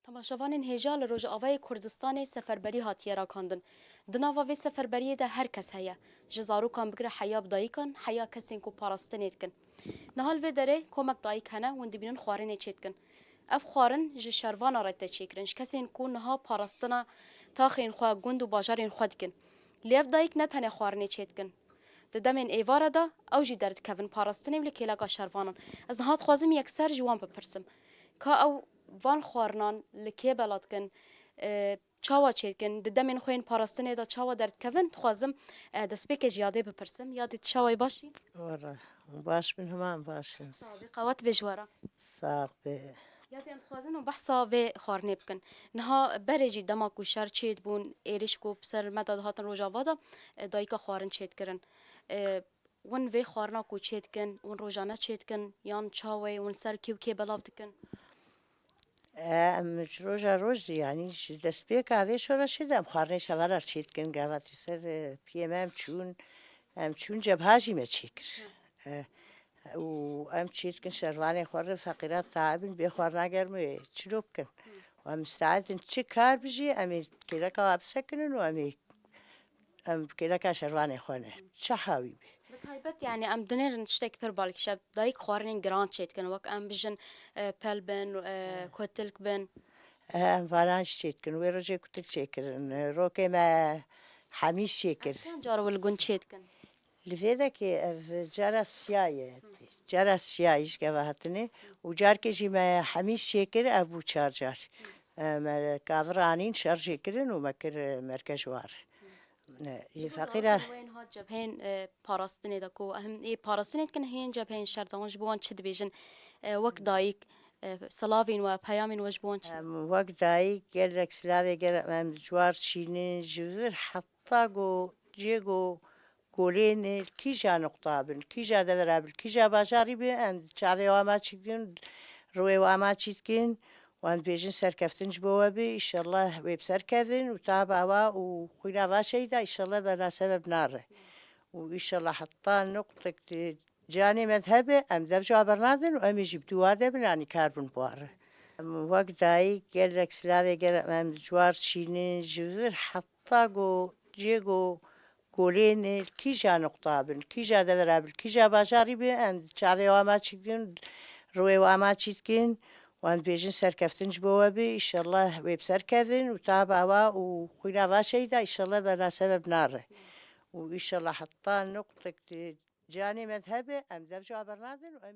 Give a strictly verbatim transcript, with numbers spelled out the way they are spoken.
Temaşevanên hêja, li Rojavayê Kurdistanê seferberî hatiye rakandin. Di nava vê seferberiyê de her kes heye. Ji zarokan bigire heya bi dayikan, heya kesên ku parastinê dikin. Niha li vê derê komek dayik hene, hûn dibînin xwarinê çêdikin. Ev xwarin ji şervana re tê çêkirin, ji kesên ku niha parastina taxên xwe, gund û bajarên xwe dikin. Lê ev dayik ne tenê xwarinê çêdikin. Di demên êvara de ew jî derdikevin parastinê û li kêleka şervanan. Ez niha dixwazim yekser ji wan bipirsim. Ka ew van xwarinan li kê bela dikin, e, çawa çêdikin, di demên xwe yên parastinê de çawa derdikevin, dixwazim, e, destpêkê ji Yadê bipirsim. Yadê, tu çawa yî, baş î? Were, baş bin, hema em baş in. Sax bî, qewet bê ji we re. Sax bê. Yadê, em dixwazin û behsa vê xwarinê bikin. Niha berê jî dema ku şer çêdibûn, êrîş ku bi ser me de dihatin Rojava de, e, dayika xwarin çêdikirin. E, Hûn vê xwarina ku çêdikin, hûn rojane çêdikin, yan çawa ye, hûn ser kê û kê belav dikin? Em ji roja roj, yanî ji destpêka vê şoreşê de em xwarinê şevalar çêdikin. Gava tê ser, e, piyê me em çûn, em çûn cebha jî me çêkir. E, û em çêdikin şervanê xwe re, feqîran taib in, bê xwarina germ wê çilo bikin. Û em misteed in çi kar bijî, em ê kêleka wa bisekinin û em ê Em kêleka şervanê xwe ne. Çi hawî bî. Bi taybet, yani, em dinêrin tiştekî pir balkêş e. Dayik xwarinên giran çêdikin. Wek em bijin, e, pel bin, e, kotilk bin. E, em varan jî çêdikin. Wê rojê kutilk çêkirin. E, rokê me hemîş çêkir. Çend car li gund çêdikin? Li vê dekê ev cara siya ye. Cara siya ji gava hatine. Û carkê jî me hemîş çêkir, ev bû çar car. E, me kavir anîn, şer jê kirin û me kir, e, merkez ji war. E, yê feqîra. Wên hat cebhên, e, parastinê de ku em ê parastinê dikin, hên cebhên şer de wan ji bo wan çi dibêjin? E, wek dayik, e, silavên we, peyamên we ji bo wan çi? Em wek dayik gelek silavê gel-, em ji war çînin, ji vir heta ku cê ku golên li kîja nuqta bin, li kîja devera bin, li kîja bajarî bin, em çavê wan maçî dikin, rûyê wan maçî dikin. Wan dibêjin serkeftin ji bo we be, îşellah wê bi ser kevin û ta bawa û xwîna va şehîda, îşellah bela sebeb nare. Û îşellah heta nuqtek di canê me de hebe, em dev ji wa bernadin û em ê jî bi dua de bin, anî kar bin bi wa re. Em wek dayik gelek silavê gel-, em ji war çînin, ji vir heta ku cê ku golên li kîja nuqta bin, li kîja devera bin, li kîja bajarî bin, em çavê wan maçî dikin, rûyê wan maçî dikin, wan dibêjin serkeftin ji bo we be, îşellah wê bi ser kevin û ta bawa û xwîna va şehîda, îşellah bela sebeb nare. Û îşellah heta nuqtek di canê me de hebe, em dev ji wa bernadin û em